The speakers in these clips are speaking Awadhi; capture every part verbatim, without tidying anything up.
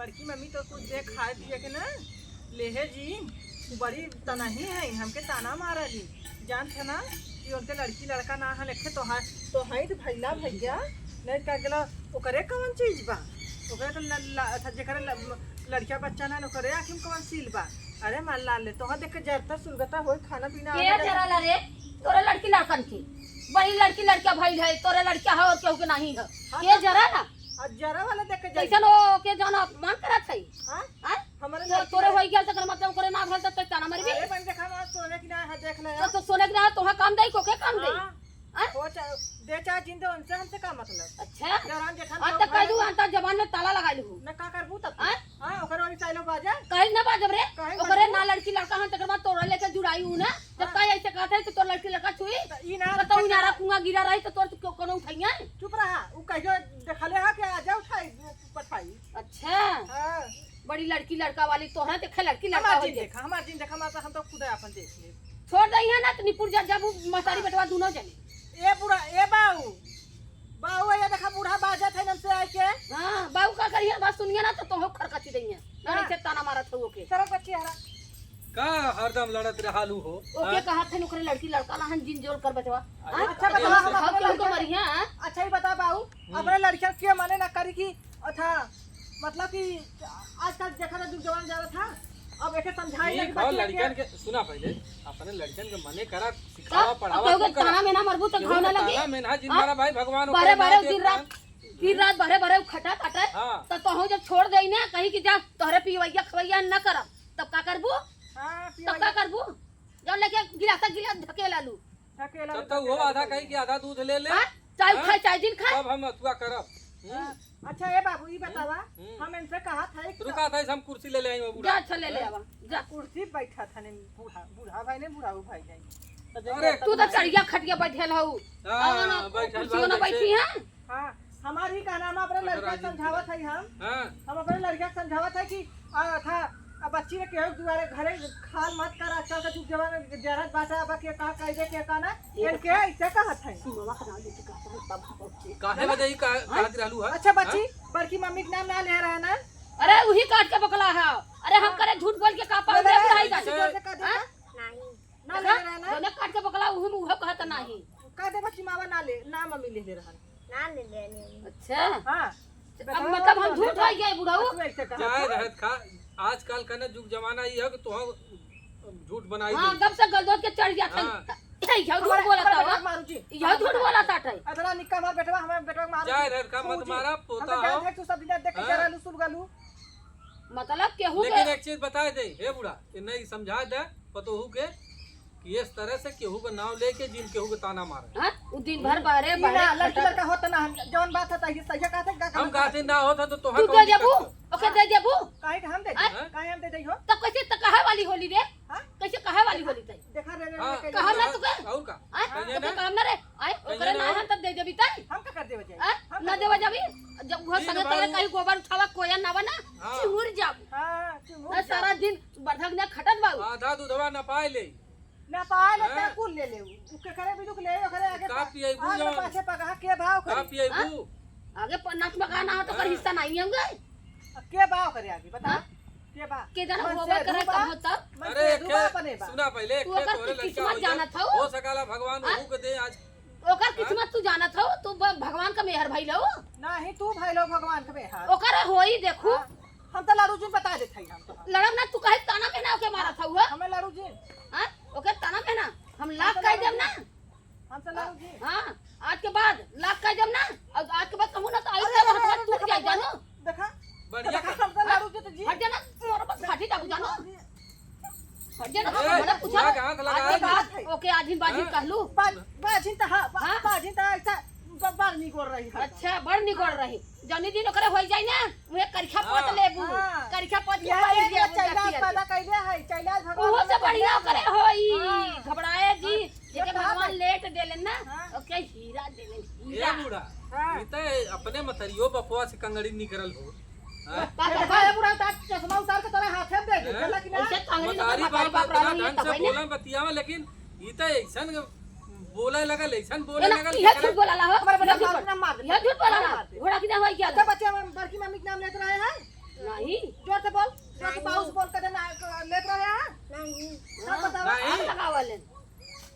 बड़की मम्मी तो कुछ दे खाए पिए के ना लेहे जी, उ बड़ी तनही है, हमके ताना मारली। जानत है ना कि उनके लड़की लड़का ना है, लेखे तोहार तो है तो भैला भैया, नहीं का गेला ओकरे कौन चीज बा? ओकरे तो ल-, ल-, अच्छा, जेकरे ल-, लड़किया बच्चा ना, ओकरे आँखी में कौन सील बा? अरे मार लाल ले, तोहा देख के जरता सुरगता होई, खाना पीना के आवे जरा ला रे? तोरे लड़की लड़कन की बड़ी लड़की लड़का भइल है, तोरे लड़का है और केहू के नहीं है। हाँ, के तो जरा ना? आ जरा वाला देख के जाई। कैसन हो के जौन अपमान करत है? हाँ? हाँ? हमारे तो लड़की तोरे लड़- होई गेल, तकर मतलब ओकरे ना भल, त ताना मारबी? अरे बन देखा, हमार सोने की ना है, देख ले तो, यार। तो सोने की ना, तोहा काम दई, को के काम दई? हाँ। हाँ? हो चा-, दे चाहे जिंदे, उनसे हमसे का मतलब? अच्छा। जौन जेठा आज लोग तक कह दू, घर अंतर जबान में ताला लगा लू। न का करबू तब? हाँ? हाँ, ओकरे वाली साइलो बाजा। कहीं ना बाजब रे। कहीं ओकरे बाजब? ना लड़की लड़का हम तकर बाद तोरा लेके जुड़ाई हूँ ना। जब हाँ। कहीं ऐसे कहते हैं कि तोर लड़की लड़का छुई, तो ई ना तो तू नारा कुआं गिरा रही तो तोर को-, कोनो उठाइया? चुप रहा, उ कहियो देखले हा कि आजा उठाई, पठाई। अच्छा। हाँ। बड़ी लड़की लड़का वाली तोहरा देखे लड़की लड़का हमार हो जिन गए। देखा, हमार जिन देखा, हमार तो हम तो खुद अपन देख ले। छोड़ दई है ना, तो निपुर जा, जब उ महतारी हाँ। बेटवा दोनों जने। ए बूढ़ा, ए बाऊ, बाऊ, ये देखा बूढ़ा बाजत है हमसे आके। हाँ, बाऊ का करिए, बस सुनिए ना तो तोहो खरकची दइए। ना हाँ। ऐसे ताना मारत हो के। सरक बच्ची हरा। का हरदम लड़त रहलू हो? ओके हाँ? कहा थे ओकरे लड़की लड़का ला हम जिन जोल कर बचवा। अरे हाँ? अच्छा, अरे बतावा, हम हम अपने केहू के लड़का मरिया, हाँ? अच्छा, ही बता बाऊ, हम्म। अपने लड़कियन के मने ना करी कि, अच्छा, मतलब कि आजकल देखा था जुग जमाना जा रहा था, अब एके समझाई ना कि ठीक है, बच्ची लड़कियन के के, सुना पहले, अपने लड़कियन के मने करा, सिखावा, अब पढ़ावा, केहू के कुल करा। ताना में ना मरबू तो केहू घाव ना के लगी। ताना में ना, जिन हाँ? मारा भाई भगवान बारे ओकरे बारे नाम दिन देख रात, दिन रात भरे भरे खटा काटे, हाँ। तो तोहू जब छोड़ देई ना, कहीं कि जा, तोहरे पियवैया खवैया न करब, तब का करबू? हाँ, तब का पियवैया। करबू? जब लेके गिलासा गिलास ढकेला लू। ढकेला तब लू, तो वो ढकेला आधा लू। कही कि आधा दूध ले ले। हाँ? चाहे हाँ? खाए, चाहे जिन खाए। तब हम अथुआ करब। हम्म। हाँ। अच्छा, ए बाबू, ई बतावा, हम्म। हम इनसे कहा था, एक रुका था, हम कुर्सी ले ले आई, वो बूढ़ा। जा, अच्छा, ले ले हाँ? आवा, जा। कुर्सी बैठा था, ने बूढ़ा, बूढ़ा भाई ने, बूढ़ा भाई जाई। तो अरे, जब तू तो तक चढ़िया खटिया बैठल हऊ। हाँ, आवा ना, बैठल कुर्सियों बा ना जैसे बैठी हैं। हाँ, हमार ही कहना, हम अपने अगर लड़का राजी समझावत है हम। हाँ। हम अपने लड़का समझावत है कि, आ, था, अब बच्ची ने केहू दुआरे घरे खाल मत कर, आजकल का जुग जमाना जरत बाटा, अब के का कह दे, के का ना, ये इनके देखा। ऐसे कहत है। सुनवा का नाम लेके कहत है, तब हम पहुंचे। काहे बदे ई का, हाँ? कहत रहलू है? अच्छा बच्ची, हाँ? बड़की मम्मी के नाम ना ले रहा ना? अरे, वही काट के बकला है। अरे, हम हाँ। करे झूठ बोल के का पाऊ ले रे, ले, बुढ़ाई ऐसे जाए। जोर से कह दे हाँ? ना। ना देखा? ले रहा ना? जोने काट के बकला, उही में उहे कहत नाही। कह दे बच्ची, मावा ना ले, ना मम्मी ले ले रहन। ना ले ले, नहीं। अच्छा। हाँ। अब बताओ, मतलब हम बताओ, झूठ बताओ। हो गए बुढ़ऊ? तू ऐसे कहा। जाए रहत खा, आजकल का ना जुग जमाना ई है कि तोहा झूठ बनाई हाँ, दे। जब से गलदोत के चढ़ जात है। हाँ। यह झूठ हमारे, बोला हमारे था, बेटवा हाँ? मारू जी। यह झूठ बोला था, टाई। इतना निक्का हमारा बेटवा, हमारे बेटवा मारू जाए जी। रहत खा, मत मारा, पोता हो। हम तो जानते हैं तू सब दिन देख के हाँ? जरा लुसुर गलू। मतलब केहू लेकिन के एक चीज बताए दे, हे बूढ़ा, इन्हें ई समझा दे पतोहू के कि इस तरह से केहू के नाव लेके जिन केहू के ताना मारे। हाँ? उ दिन भर हम्म। बहरे, ई बहरे ना, लड़की खटत। लड़का होत ना, हम जौन बात है, तही सही कहत है, का हम कहत है? ना होत है, तो तोहार तू कौन दे देबू? दिक्कत है? ओके हाँ? दे देबू? काहे के हम दे देबू? हाँ? काहे हम दे देबू? हाँ? तो कैसे तो कहे वाली होली रे? हाँ? कैसे कहे वाली होली तई? देखा रे, रे, हाँ, रे, कहा ना हाँ, तू के? और का? हाँ? कहिए तो ना। काम ना रे। आए, कहिए ओकरे ना ना हो। हम तब दे देबी तई? हम का कर देवे जाई? हाँ? हम ना का देवे देबे जाबी? जब वो ठीक संगे बा, तोरे वो कहीं गोबर उठावा कोया ना बना, हाँ। चिहुर जाबू। हाँ, चिहुर ना जाबू। सारा दिन बरधक ना खटत बाऊ। आधा दूधवा ना पाए ले। ना पाए ले, हाँ। ते कुल ले ले। उ के करे बिजुक ले, ओकरे आगे का पा-, पियबू आगे जौन? पाछे पगहा के भाव का करी? पियबू? हाँ? आगे प-, नाक में गाना हो तो ओकर हाँ। हिस्सा नहीं होंगे। अब के बा ओकरे आगे, बता। हाँ? के बा? के जाना मन होगा से करे रूबा, तब हो तब। मन अरे, से एक रूबा ठे, अपने बा। सुना पहले, एक तू ठे ओकर तोहरे लड़का किस्मत हो जाए, जानत हऊ? हो सकाला भगवान हाँ? ओहू के दे आज। ओकर हाँ? किस्मत तू जानत हऊ? तू ब-, भगवान का मेहर भइल हऊ? नाही, तू भइल हऊ भगवान का मेहर। ओकर होई देखू। हाँ, हम तो लाडू जी बता देत हई हम तो। लड़ब ना, तू काहे ताना में ना ओके मारत हऊ, हो? हमें लाडू जी। हाँ? ओके ताना में ना, हम हम लाख तो कह लाडू देब जी। ना। हम तो लाडू जी। हाँ, आज के बाद लाख कह देब ना, और आज के बाद कहूँ ना तो आई अरे, तो अरे, हथवा अरे, टूट देखा, जाए, देखा, जानो? देखा, बढ़िया देखा, कर। हम तो लाडू जी तो जी। हट जाना, तोर बस फाटी जाबू, जानो? हट जाना, ए, मने पूछा। बुढ़ा के हाथ लगा आज के दे। बाद ओके आजिन बाजिन हाँ। कहलू। बा-, बाजिन तो हाँ, बा-, हाँ। बाजिन तो ऐसा ब-, बड़ निगोर रही है। अच्छा, बड़ निगोर रही। जौनी दिन ओकरे होई जाई ना, उहे करिखा हाँ। पोत लेबू। हाँ। करिखा पोत के यह पाई देख ले, लेबू, चैला देखिए। पैदा कैले है, चैला भगवान ओहो से हमें बढ़िया कैले ओकरे है। होई। हाँ। घबराए जी, हाँ। जेके ये कहा भगवान है? लेट देले ना, हाँ। ओके हीरा देले, ए हीरा। बूढ़ा, हाँ। ई त अपने मतरियो बपुआ से कंगड़ी निकरल हो। हाँ। का देखा है बूढ़ा, तार चश्मा उतार के तोरा हाथे में दे दे, हैं? चला कि ना? ऐसे कंगड़ी मतारी निकल बाप मतारी बाप इतना रहल ढंग से तबे ना। बोलन बतियावा, लेकिन ई त ऐसन बोले लगल, ऐसन बोले ये ना, लगल, यह झूठ बोला ला हो। हमारे बेटा यह झूठ मार, बोला। ना मार दे। यह झूठ बोला ला। मार दे। घोड़ा की ना होई क्या? अच्छा बच्चे, हम बड़की मम्मी के नाम लेत रहे हैं। ना, नहीं। जोर से बोल, जोर से नहीं। बाबू से बोल के देना, लेत रहे हैं? नहीं। सब बतावा। नहीं। आग लगावा ले।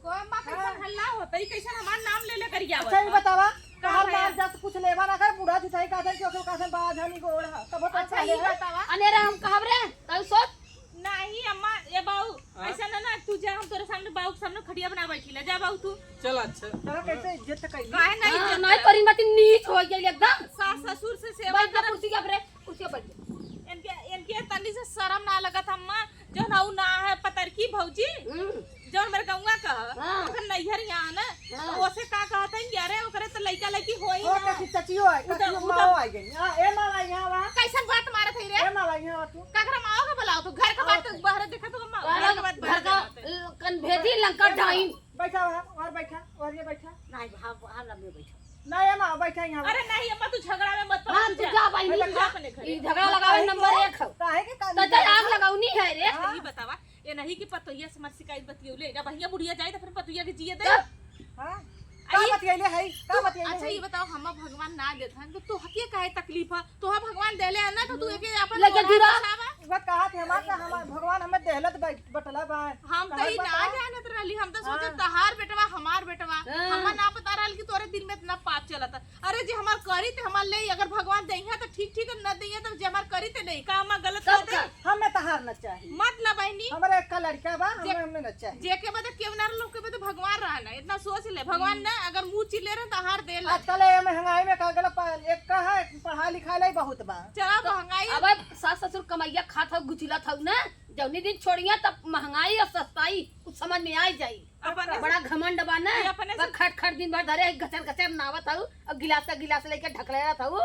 को अम्मा कैसन हाँ। हल्ला होता है, कैसन हमार नाम ले ले करिया अच्छा, ये बतावा, कहाँ तोहार है? नाम जस कुछ लेवा ना कर, बूढ़ा जुठाई का दे, क्यों, क्यों, का दे, बाझा नहीं गोड़ है। तब तो अच्छा, अच्छा ये है। बतावा। अनेरा हम कहब रे, तब सोच। नहीं अम्मा, ये बाऊ, हाँ? ऐसा ना, ना, तू जा, हम तोरे सामने, बाऊ के सामने खटिया बना बैठी ले, जा बाऊ तू। चल अच्छा। तोरा कैसे इज्जत कैली? काहे ना हाँ, इज्जत नहीं, कर? तोरी मती नीच हो गई एकदम। सास ससुर से सेवा बैठ जा कर। कुर्सी के ऊपर, कुर्सी पे बैठ जा। इनके, इनके तनी से शर्म ना लगत अम्मा, जौन हऊ ना है पतरकी भौजी, हम्म। जौन मेरे गौवा का है, हाँ। ओकर नैहर यहाँ है ना, हाँ। तो ओसे का कहत है कि अरे ओकरे तो लइका लइकी होई ओ, ना। कथी चचियो है, उ तो, कथी उ माओ तो आ गई। हाँ, ए मावा यहाँ वा। कैसन बात मारत है रे? ए मावा यहाँ वा तू। काकरा माओ के बुलाओ तू, घर का हाँ, बात तो। बहरे देखा तो माओ, घर का बात घर बहरे का, देखा तो। कन भेदी लंका ए मावा, डाइन। बैठा वहाँ, और बैठा, और ये बैठा। नहीं, हम, हम लम्बे बैठा। नहीं, अम्मा, बैठा यहाँ। अरे नहीं, अम्मा, तू झगड़ा में मत पड़, हाँ, तू तू जा। जा, भाई, बैठ नहीं जा जा। अपने घरे। ई झगड़ा लगावे काहे नंबर के? एक हौ। काहे के कान तो में ते आग लगावनी है रे। अच्छा, हाँ। ई बतावा, ये नहीं कि पतोहिया से मत शिकायत बतियौले। जब भैया बुढ़िया जाए, तो फिर पतोहिया के जिए दे। चुप। हाँ? आ, का ई बतियैले है? का तू, बतियैले अच्छा, है? ई बताओ, हम भगवान ना देत हन, तो तोहके काहे तकलीफ है? तोहा भगवान देले है ना, तो तू एके अपन लेके लोढ़ा दूरा। बचावा। वो कहा थे हमार का, हमार भगवान हमें देहलत बै-, बटला बा। हम तो कहे ई ना बटला। जानत रहली, हम तो सोचे हाँ। तहार बेटवा, हमार बेटवा। हाँ। हमें ना पता रहल कि तोरे दिल में इतना पाप चलत है। अरे जे हमार करी ते हमार ले, अगर भगवान देइहा तो ठीक ठीक, न देइहा तो जे हमार करी ते नहीं, का हमार गलत तब कर दे? का? हमें तहार न चाहिए। मत ला बहनी। हमारे एक लड़का बा, जे-, हमें, हमें न चाहिए। जेके बदे केहू ना रहल, ओके बदे भगवान रहा ना, इतना सोच ले। भगवान हम्म। ना अगर मुँह चिल्ले रहे तो हार दे ला। आजकल ये महंगाई में का गलत पा-, एक का है, पढ़ा लिखा ले बहुत बा। चला तो महंगाई। अब सास ससुर कमैया खात हौ, गुचिलत हौ ना, जौनी दिन छोड़िया तब महंगाई और सस्ताई कुछ समझ में आ जाई। अपने बड़ा घमंड बा ना, ये अपने बस से खट खट दिन भर धरे गचर गचर नावत हऊ और गिलास का गिलास लेके ढकले रहत हऊ।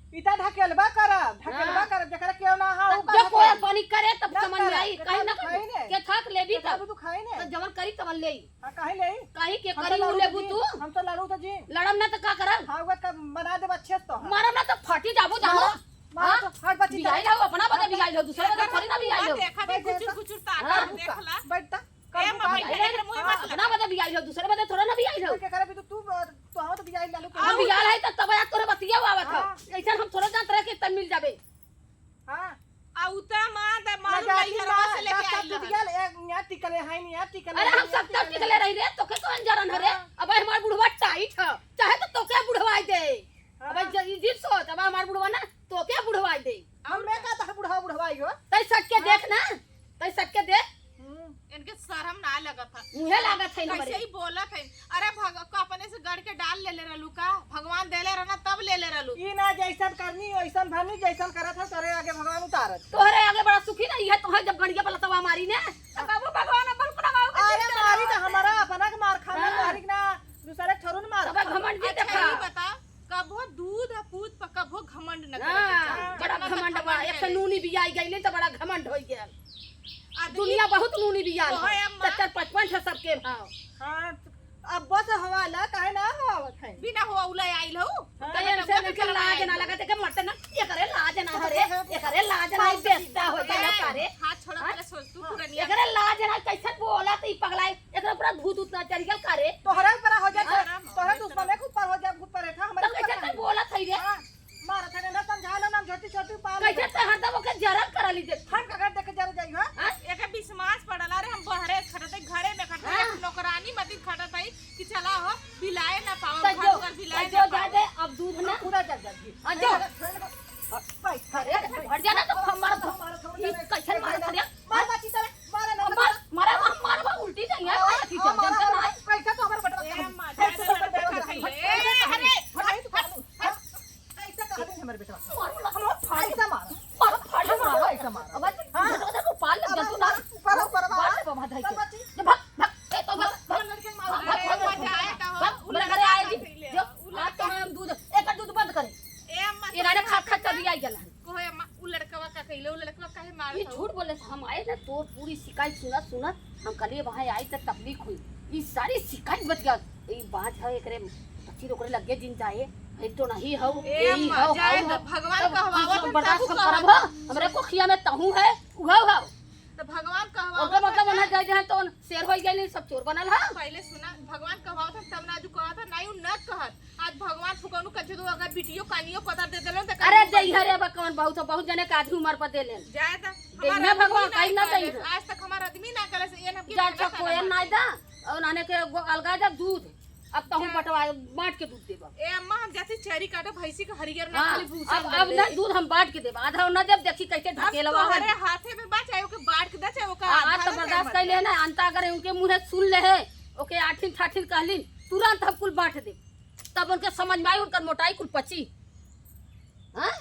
इता ढकेलबा करब, ढकेलबा हाँ। करब, जेकरा केहू ना हा, तब ऊ जब करब कोई करब। पानी करे तब ना समझ में करब, आई, जेकरा कहीं ना तू खाई ने। के थाक लेबी जेकरा तब। तू खाई ने। तो जवन करी तवन लेई। हाँ, काहे लेई? काहे के हम करी तो ऊ लड़ू लेबू जी, तू? हम तो लड़ू तो जी। लड़म ना तो का करब? हाँ, वो कब बना देब अच्छे से तो। मारम ना तो फटी जाबू जानो। मारो, मारो हाँ? तो हट बची बियाई जाओ। रहो, अपना बदे बियाई रहो, दूसरा बदे थोड़ी ना बियाई रहो। देखा दे, बैठ जा गुचुर तो। गुचुर ताकत हाँ। देखला। बैठ जा। ए, मामा, इधर मुँह मत लगा। अपना बदे बियाई हो, दूसरे बदे थोड़ा ना बियाई हो। के करे भी तो तू, तू हो तो बियाई लालू के। हम बियाह है तो तब यार तोरे बतिया आवत हो। हाँ। ऐसा हम थोड़ा जानत रहे कि तब मिल जाबे। हाँ। आ उता माँ दे मालूम लगा नहीं दी घरवा माँ, से लेके दस आई साल रहन। बियाह, ए, यहाँ टिकले है नहीं, यहाँ टिकले अरे है, हम यहाँ सब तब टिकले टिकले रही रे, तोके कौन जरन हरे? हाँ। अब हमार बुढ़वा टाइट है, चाहे तो तोके बुढ़वाई दे। हाँ। अब ज-, ई जिद सोच, अब हमार बुढ़वा ना, तोके बुढ़वाई दे। अब मैं का तह बुढ़वा बुढ़वाई हो? तै सट के हाँ। देख ना, तै सट के देख। हम्म। इनके शर्म ना लगत है। मुँहे लागत है ना कैसे मरे। ही बोलत है। अरे भग-, को अपने से गढ़ के डाल ले ले रहलू का? भगवान देले रहना तब ले ले रहलू। ई ना जैसन करनी वैसन भरनी, जैसन करत है तोरे आगे भगवान उतारत। तोहरे आगे बड़ा सुखी ना, इहे तोहे जब गड़िया पर लतवा मारी ने, तो बाबू भगवान अपन उठावा, ओके अरे जीते मारी रहो। तो हमारा अपना के मार खाना हाँ। मारी ना, दूसरे के थोड़ू ना मार तब खाना। घमंड जी अच्छा, देखा। ई बताओ, कबो दूध आ पूत पर कबो घमंड न करे के हाँ, चाही। बड़ा घमंड बा। एक ठे नूनी बियाई गइले त बड़ा घमंड होइ गया। आदमी दुनिया बहुत नूनी बियाल है। अम्मा। चार चार पाँच पाँच ठे सबके भाव। हाँ, तो अब बस हवा ला, काहे ना हवा आवत है? बिना हवा उला आइल हो। हाँ। कहे से इनके लाज ना लगा, देखे मरते ना, ये करे लाज ना हरे, ये करे लाज ना, हाँ, बेस्ता हो गया करे। हाथ छोड़ा, हाँ? पहले सोच, तू हाँ। पुरनिया। ये करे लाज ना, कैसे बोला तो ई पगलाई। एकरा ऊपर भूत उतना चढ़ गया का रे? तोहरे ऊपर हो जाए, हाँ? तोहरे दुश्मन के ऊपर हो जाए, भूत प्रेत, हमरे तब ऊपर कैसे काहे? तू बोलत है रे? हाँ, मारत है ना, समझा लो ना, छोटी छोटी पाल कैसे ले। ते हरदम ओके जरन करा ली देख? हम का घर देख के जर जाई, हाँ? हाँ? एके विश्वास पड़ला रे, हम बहरे खटत है, घरे में खटत है, हाँ। नौकरानी मतिन खटत है कि चला हो, बिलाए ना पाओ, तो घर जो, दुआर बिलाए तो ना जो पाओ। जा दे, अब दूध ना। पूरा जर जाई। हाँ, जो। अरे, हट जा ना, तो हम मारत हो। मारत हो, ई कैसे मारत हो रे? मार, बाची सारे, मार ना, मार, मार, मार, मार, उल्टी नहीं है, मार, मार, मार, मार, मार, पैसा तो हमारे बटवा ए, मार, पैसा तो हमारे बटवा ए, ए, अरे, हट, हट, हट। ऐसा कहा नहीं हमारे बेटवा। मार, मार, मार, फाड़। ऐसा मार। मार, फाड़, ऐसा मार। मार, ऐसा मार। अब हाँ। देखो, देखो, पाल लग अब जा तू ना। ऊपर, ऊपर, ऊपर, पाल ऊपर। ले बाबा, धाई अब के। बच्ची। जो भाग, भाग, ए, तो भाग, भाग, भाग, लड़के मार। भाग, भाग, अरे, भाग, मजा आया था, भाग, वो मेरे लड़का घरे आए का जी। पहले, जो, वो आज तो लड़का हम दूध, एक दूध बंद करे। ए, अम्मा, ये राजा खा, खा, चली आई गलन। कोहे अम्मा, उ लड़कवा का कइले, उ लड़कवा काहे मारत ये हौ? झूठ बोले, हम आए ना, तोर पूरी शिकायत सुनत, सुनत, हम कहलिए वहाँ आई त तकलीफ हुई। ई सारी शिकायत बतिया, ई बात है, एकरे पति ओकरे लगे जिन जाए, एक तो नहीं हौ, ए यही अम्मा, हौ, जाए हौ, तो हौ। भगवान तब कहवावत हम है, बर्दाश्त तब हम करब, कहवावत हौ। हमरे कोखिया में तहूँ है, उहौ हौ। तो भगवान कहवावत ओकर मतलब है। ओना जाए जहाँ तो शेर हो गए, सब चोर बनल है। पहले सुना, भगवान कहवावत है, तब ना जो कहत है, नहीं उ न कहत। आज भगवान फुकौनू कछु तो अगर बिटियो कानियो पता दे देलन त अरे कहीं जइहर रे बा, कौन बहुत, बहुत जने के आधी उमर पर दे लेन। जाए त देख हमार ना आदमी भगवान, ना कहीं ना करे। जइहर। आज तक हमार आदमी ना करे से ये ना कि जा, जा, कोयल ना दा, और नाने के गो-, अलगा जा दूध, अब तो हम जा। बंटवा, बांट के दूध देबा। ए अम्मा, हम जाती चरी काटे, भैंसी के हरियर ना हाँ, खाली भूसा अब, में अब दे ना दे। दूध हम बांट के देबा, आधा ना देब, देखी कैसे अब ढकेलवा तोहरे हन। हाथे में बा, चाहे ओके बांट के दे, चाहे ओके आ, आधा आज तो दे, चाहे बर्दाश्त मत कर ले दे। ना, अंता अगर उनके मुँहे सुन ले है, ओके आठिन ठाठिन कहलिन, तुरंत हम कुल बांट देब। तब उनके समझ में आई, उनकर मोटाई कुल पची। हैं?